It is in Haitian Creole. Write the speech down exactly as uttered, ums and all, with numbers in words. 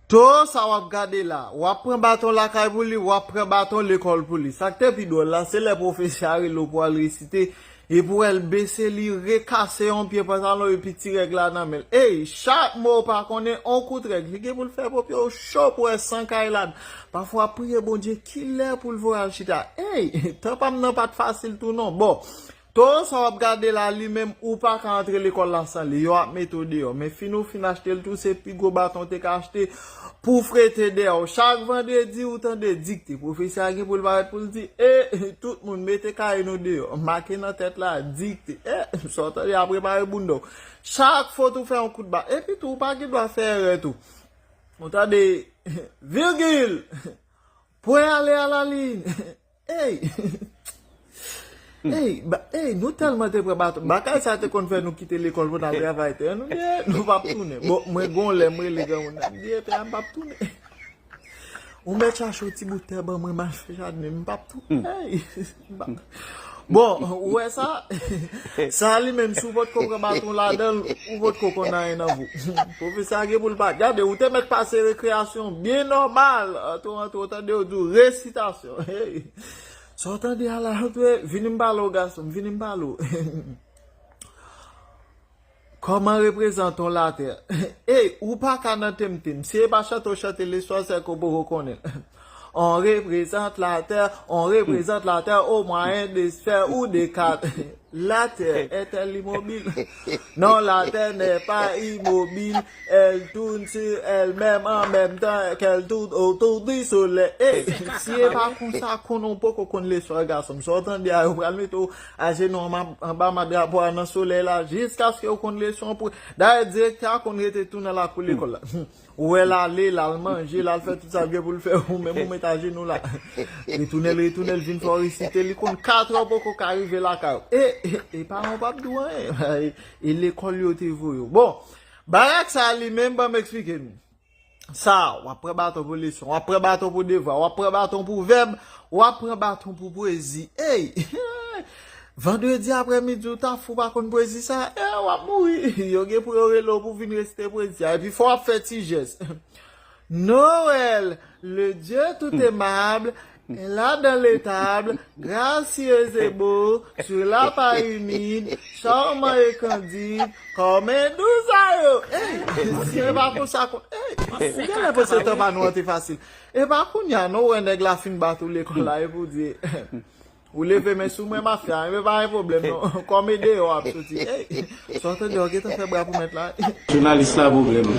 Towo sa w ap gade la, w ap pran baton lakay pou li, w ap pran baton lekòl pou li. Sa k te pi dwòl la, se lè pwofesè a rele w pou al resite, epi w wè l bese, li rekase yon pye pantalon epi ti règ la nan men l. Ey, chak mo w pa konnen, on kout règ. Li gen pou l fè po pye w cho pou wè san kay ladan. Pafwa, w ap priye Bondye kilè pou l voye al chita. Ey, tan pa m nan pa t fasil tou non. Bon, Towo sa w ap gade la, li menm, ou pa ka antre lekòl la san li. Yo ap mete w deyò. Men fin ou fin achte l tou, se pi gwo baton w te ka achte pou frete dèyè w. Chak vandredi, ou tande dikte. Pwofesè a gen pou l parèt pou l di, e, tout moun mete kaye nou deyò. Make nan tèt la, dikte. E, sa w tande a prepare bounda w. Chak fot ou fè yon kout ba. Epi tou, ou pa gen dwa fè erè tou. Ou tande, virgil, pwen ale a la liy. Ey! Ey, ba, ey, nou tèlman te pran baton. Bagay sa te konn fè nou kite lekòl pou n al travay tè. Nou di, e, nou p ap tounen. Bon, mwen gon lè mwen rele granmoun nan. M di, e, pè a, m p ap tounen. Ou mèt chache yon ti bout tè ban mwen, m al fè jaden, m p ap tounen. Ey! M p ap Bon, ou wè sa? Sa li menm, si w potko pran baton ladan l, ou potko konn anyen nan vi w. Pwofesè a gen pou l pa. Gade, ou te mèt pase rekreyasyon byen nòmal. Antre, antre, w tande yo di w resitasyon. Hey! Sa w tande a la, antre, vini m pale w, gason m, vini m pale w. Kòman reprezante yon latè? Ey, ou pa ka nan temtem. Si e pa chante w chante leswa, se ke w poko konnen l. On reprezant latè, on reprezant latè au moyen de sphère ou de kat. La terre est-elle immobile? Non, la terre n'est pas immobile. Elle tourne sur elle-même en même temps qu'elle tourne autour du soleil. Ey, si e pa konsa, konnen w poko konn leswa, gason m. Sa w tande a, yo pral mete w ajenou anba, anba madrapo a nan solèy la, jiskaske w konn leson an pou. Dayè, direktè a konn rete tou nan lakou lekòl la. Ou wè l ale, l al manje, l al fè tout sa l gen pou l fè, ou menm ou met ajenou la. Retounen l, retounen l, vin fè w resite, li konn katrè w poko ka rive lakay ou. E, e, e paran w p ap di w anyen. E lekòl yo te voye w. Bon, bagay sa a li menm, ban m eksplike nou. Sa, w ap pran baton pou leson, w ap pran baton pou devwa, w ap pran baton pou vèb, w ap pran baton pou pwezi. Ey! Vandredi aprèmidi, ou ta fou pa konn pwezi sa, e, w ap mouri. Yo gen pou yo rele w pou vin resite pwezi a. Epi fò w ap fè ti jès. Noël, le Dieu tout aimable, est là dans l'étable, gracieux et beau, sur la paille humide, charmant et candide, comme un doux aïeul. Ey, si e pa konsa, kon, ey, ou genlè panse tan pa nou an te fasil. E pa kounye a, non, ou wè nèg la fin bat ou lekòl la, epi w di, ou leve men sou mwen, mafya, e pa gen pwoblèm, non. Kòm e deyò w ap soti. Ey, sa w tande, w gentan fè bra pou mèt la. Jounalis la pwoblèm.